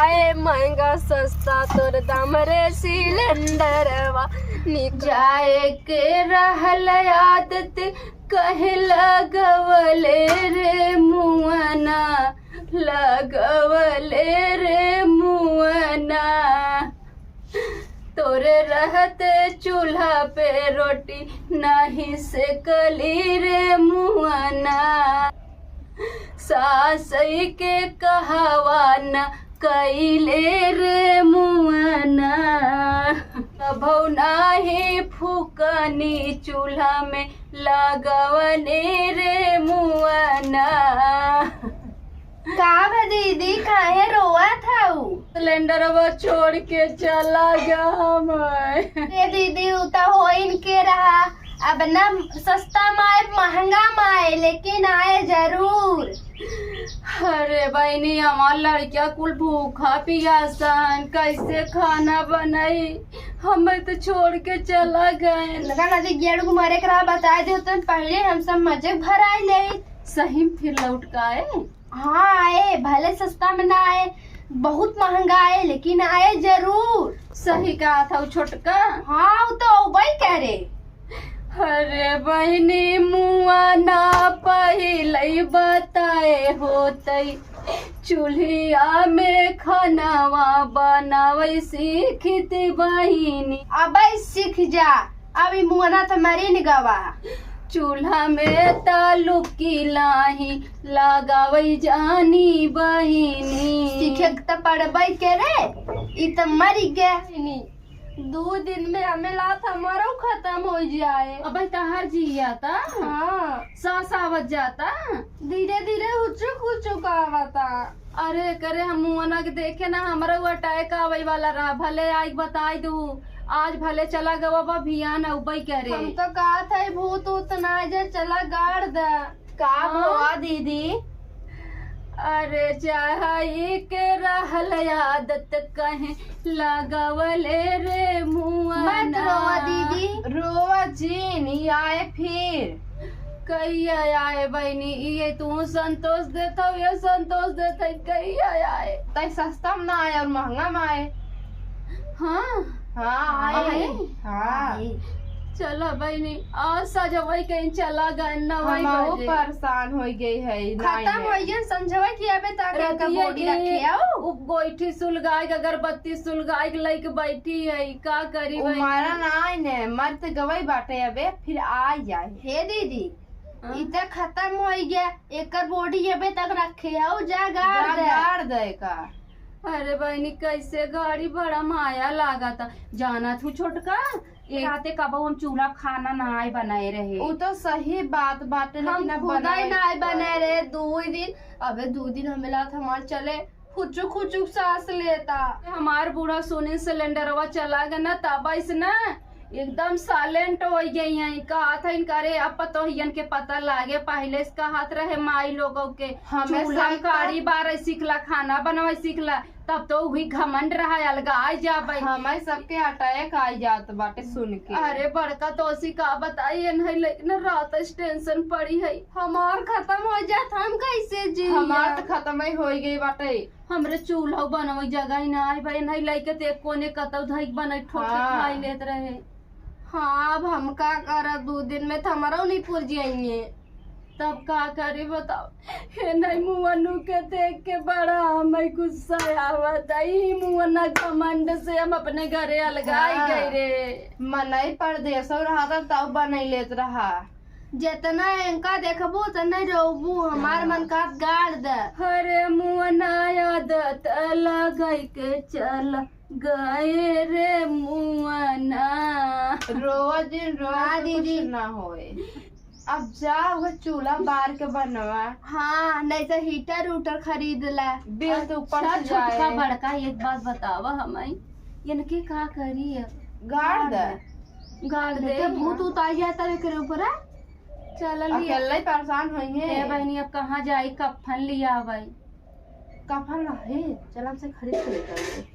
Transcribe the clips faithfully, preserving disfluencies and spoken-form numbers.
ए महंगा सस्ता तोर दाम रे सिलेंडरवा, निक जाए के रहल आदत, कहे लगवले रे मुअना, लगवले रे मुअना। तोरे रहते चूल्हा पे रोटी नहीं सेकली रे मुअना। सासई के कहवा न कइले रे मुअना। कभौ नाही फूकनी चूल्हा में लगवने रे मुअना। का बा दीदी, काहे रोवत हऊ? सिलेंडरवा छोड़ के चला गया हम। ए दीदी, उ त होइन के रहा। अब ना सस्ता माए, महंगा माए, लेकिन आए जरूर। अरे बहिनी, हमार लड़किया कुल भूखा पियासन, कैसे खाना बनाई? हमें तो छोड़ के चला गए। लगा ना जी, गेड़ घुमारे के रहा, बताए दे तो पहले हम सब मजे भराई ले। सही में फिर लौट का आए? हाँ आए, भले सस्ता में ना आए, बहुत महंगा आए, लेकिन आए जरूर। सही कहा था उ छोटका। हाँ, उ तो अउबे करे। अरे बहिनी, मुआ ना पहिले बताए होतई, चूल्हिया में खानावा बनावे सीखित बहिनी। अबे सीख जा, अब ई मुअना त मरी न गवा। चूल्हा में त लुकी लाही लगावई जानी बहिनी। सीखे त पड़बई के रे, ई त मरी गए। दू दिन में हमें लात हमारो खत्म हो जाए। अबे तहार जिया ता? हाँ। सांस आवत जाता? धीरे धीरे हुचुक हुचुक आवता। अरे करे, हम मुअना के देखे ना, हमरा उ अटैक आवै वाला रहा। भले आइक बताई दू, आज भले चला गवा बा, भियान अउबई करे। हम तो कहत है भूत उत ना जे चला गाड़ द। का हाँ? भवा दीदी? अरे चाहे के रहल आदत कहे लगवले रे मुआ मत ना। रोवा दीदी। रोवा जीन, ई आए फिर। कहिया आए बहिनी, ई तू संतोष देत हौ, ये संतोष देत है, कहिया आए? तै सस्ता में ना आए और महंगा में आए। हाँ। हाँ, आए। आए। हाँ। आए। चलो बहिनी, आज सजवई कहीं चला गए, नवई हम बजे। परेशान हो गए है, खत्म हो गए, समझवा कि अबे तक रतिया बोडी के रखे आओ। उ गोइठी सुलगाई के, अगरबत्ती सुलगाई के लइके बैठी है, का करी उ बहिनी? मारा ना आइने, मर त गवई बाटे अबे, फिर आ जाए। हे दीदी, हाँ? ई त खत्म हो गया, एकर बोडी अबे तक रखे आओ, जा गाड़ जा दे। गाड़ दे का। अरे बहिनी, कैसे गाड़ी बड़ा माया लागता। जाना थू छोटका, एक राते कबो हम चूल्हा खाना नाय बनाए रहे। उ तो सही बात बाटे, हम लेकिन अब खुदा ही बनाए नाय बनाए रहे दू दिन। अबे दू दिन हमें लात हमार चले, खुचुक खुचुक सांस लेता। हमार बूढ़ा सुनील सिलेंडरवा चला गया ना, तब ऐसे ना एकदम साइलेंट हो गई हैं। कहत हैं करे, अब पतोहियन के पता लागे, पहले से कहत रहे माई लोगों के, हमें चूल्हा में सब काढ़ी बारे सीखला, खाना बनवाई सीखला, तब तो वही घमंड रहा, अलगा आ जाबे। हमें सबके अटैक आ जात बाटे सुन के। अरे बड़का तोसी का बताई, नहीं लेकिन रात से टेंशन पड़ी है, हमार खत्म हो जात, हम कैसे जी? हमार तो खत्म ही हो गई बाटे। हमरे चूल्हा बनवे जगह ही ना आए भाई, नहीं लइके ते कोने कतौ धइक बनई ठोक के हाँ। खाई लेत रहे। हाँ, अब हम का करब, दू दिन में तो हमरो नहीं पुर जाएंगे। तब का करी बताओ, हे नहीं मुअनु के देख के बड़ा हमें गुस्सा आवत है। ई मुअना घमंड से हम अपने घरे अलगाई हाँ। गए रे। मनई परदेसो रहता तब बनई लेत रहा। जितना इनका देखबू उतना रोबू, हमार हाँ। मन का गाड़ दे। हरे मुअना आदत लगाई के चल गए रे मुअना। रोवा जिन रोवा हाँ, से कुछ दीदी। ना होए। अब जा वो चूल्हा बार के बनवा। हाँ, नहीं तो हीटर उटर खरीद ला। बिल तो ऊपर अच्छा, से छोटका जाए। बड़का एक बात बतावा हमें, इनके का करी अब? गाड़ दे। गाड़ दे। नहीं तो भूत उतार जाता एकरे ऊपर, हाँ? चल लिया। अकेले ही परेशान होइहे। ए बहिनी, अब कहाँ जाई, कफन लिया भाई। कफन है, चल हमसे खरीद के लेकर आइए।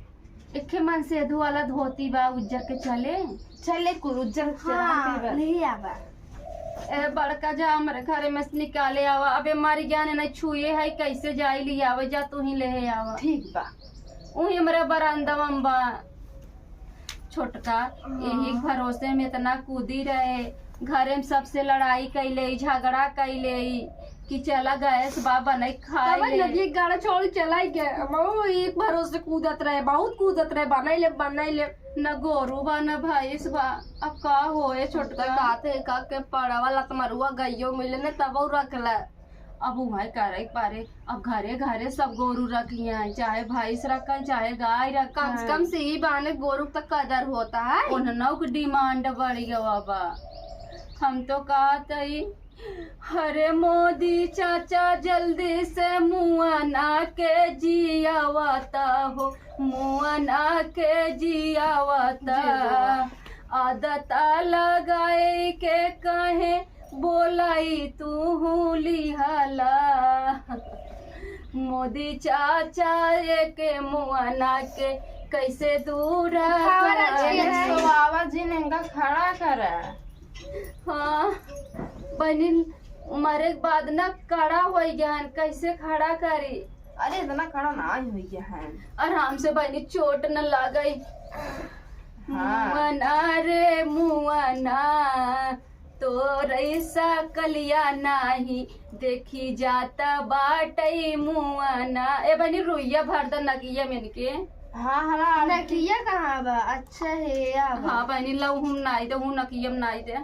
एके मन से धो वाला धोती बा उज्जर के चले। चले कुल उज्जर के चले, हाँ, हम के बा। ले आवा। ए बड़का जा हमरे घरे में से निकाले आवा। अबे मारी ज्ञान नहीं छुए है, कैसे जाई ले आवे, जा तू ही ले आवा। ठीक बा। उही हमरे बरामदवा में बा। छोटका, हाँ। यही भरोसे में इतना कूदी रहे, घरे में सबसे लड़ाई कैले, झगड़ा कैले कि चला गैस बा, बनाई खाए तब ले। नदी गाड़ा छोड़ चला गए। हम एक भरोसे कूदत रहे, बहुत कूदत रहे, बनाई ले, बनाई ले। न गोरू बा, न भैंस बा, अब का होए छोटका? तो कहते हैं का के पड़वा लतमरुआ गइयो मिले ने तब रख ले। अब उहे करे के पारे, अब घरे घरे सब गोरू रखिया, चाहे भैंस रखा, चाहे गाय रखा। कम से कम से ई बहाने गोरू क त कदर होता है। उन्हनों क demand बढ़ गवा बा। हम तो कहत हई, हरे मोदी चाचा जल्दी से मुअना के जियावता हो, मुअना के जियावता। जी बाबा। आदता लगाए के कहे बोलाई तू लिहाला। मोदी चाचा एक मुअना के कैसे दूर उठावा ना करे। जी, इनका खड़ा करे। हाँ, बहिनी, मरे के बाद ना कड़ा होइ गया है, कैसे खड़ा करी? अरे, इतना कड़ा ना होइ गया है। आराम से बहिनी, चोट न लागई। हाँ। मुअना रे मुअना, तोरई सकलिया नाही, देखी जाता बाटई मुअना। ए बहिनी, रुइया भर द नकिया में इनके। हाँ, हाँ, नकिया कहाँ बा? अच्छा है, या बा। हाँ बहिनी, लऊ हम नाई दे, हूँ नकिया में नाई दे।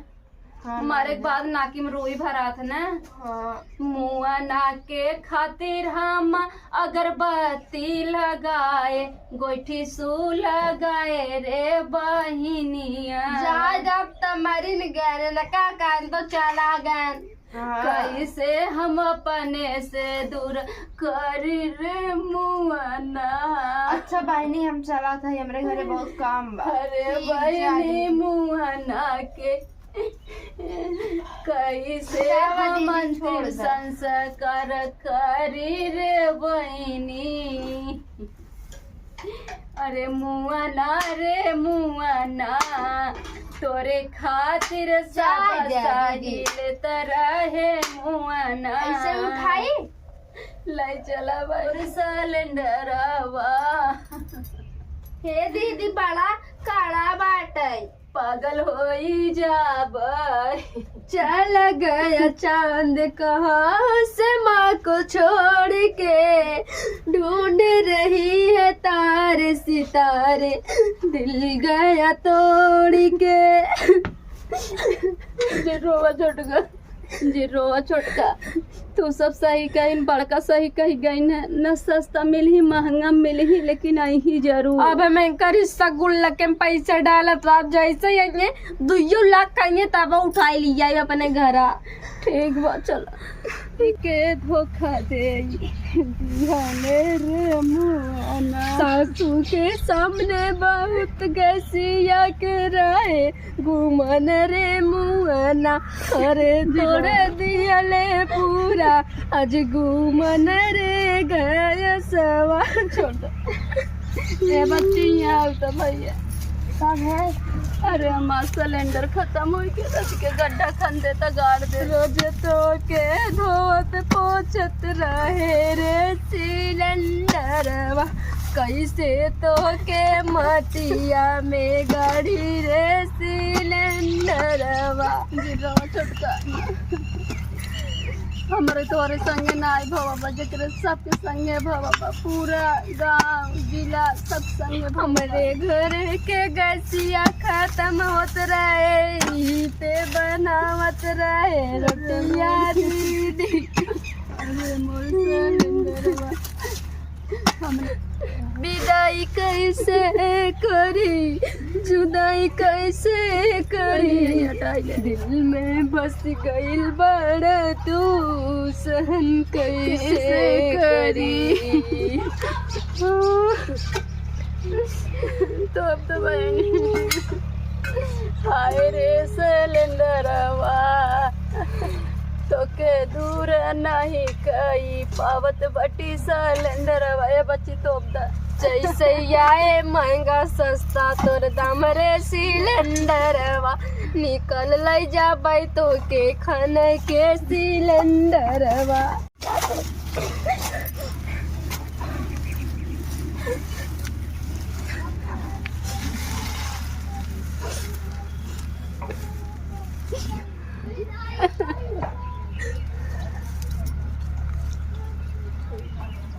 हाँ, मारे के बाद नाकी में रोई भरात न। हाँ। मुअना के खातिर हम अगरबत्ती लगाए, गोइठी सू लगाए रे बहिनिया। जा जब त मरिन गए न का कान तो चला गए। हाँ। कैसे हम अपने से दूर करी रे मुअना। अच्छा बहिनी, हम चला था, हमरे घरे बहुत काम बा। अरे ठीक, बहिनी, जा दीदी। मुअना के कैसे क्या बा हम दीदी, छोड़ अंतिम दे। संस्कार करी रे बहिनी। अरे मुअना रे मुअना, तोरे खातिर जा सब दे दीदी। साहिल तरह है मुअना। ऐसे उठाई? लाई चला भाई सिलेंडरवा। हे दीदी, बड़ा कड़ा बाटे। पागल होई जाबे। चल गया चांद कहाँ से माँ को छोड़ के, ढूंढ रही है तारे सितारे, दिल गया तोड़ के। जे रोवा छोटका, जे रोवा छोटका, तू सब सही कहिन, बड़का सही कही गइन है, न सस्ता मिलही, महंगा मिलही, लेकिन अइही जरूर। अब हम एकर हिस्सा गुल्लक में पैसा डालत रहब, जैसे ही अइहे, दुइयो लाख कहिए, तब उठाई लिया अपने घरा। ठीक बा, चल। के धोखा दे दिहले रे मुआना। सासू के सामने बहुत गैसिया के रहे, गुमन रे मुआना। अरे तोड़ दिहले पूरा, आज गुमन रे गैसवा। छोड़ दो। ए बच्ची, यहाँ आओ तो भैया। का है? अरे हमार सिलेंडर खत्म हो गया, रच के गड्ढा खन दे तो गाड़ दे। रोज तो के धोत पोछत रहे रे सिलेंडरवा, कैसे तो के मटिया में गाड़ी रे सिलेंडरवा। गिरवा छोटका। हमरे तोरे संगे नाई भवा बा, जेकरे सबके संगे भवा बा, पूरा गांव, जिला, सब संगे भवा बा। हमरे घर के गैसिया खत्म होत रहे, ई पे बनावत रहे रोटिया दीदी। अरे मोर सिलेंडरवा। विदाई कैसे करी, जुदाई कैसे करी, दिल में बस गइल बाड़ा तू, सहन कैसे करी। तो अब तो बहनी, हाय रे सिलेंडरवा, तोके दूर नहीं कई पावत बटी सिलेंडरवा। ए बच्ची, तोप द। जैसे आए महंगा सस्ता तोर दाम रे सिलेंडरवा, निकल लै जाबै तोके खाने के सिलेंडरवा।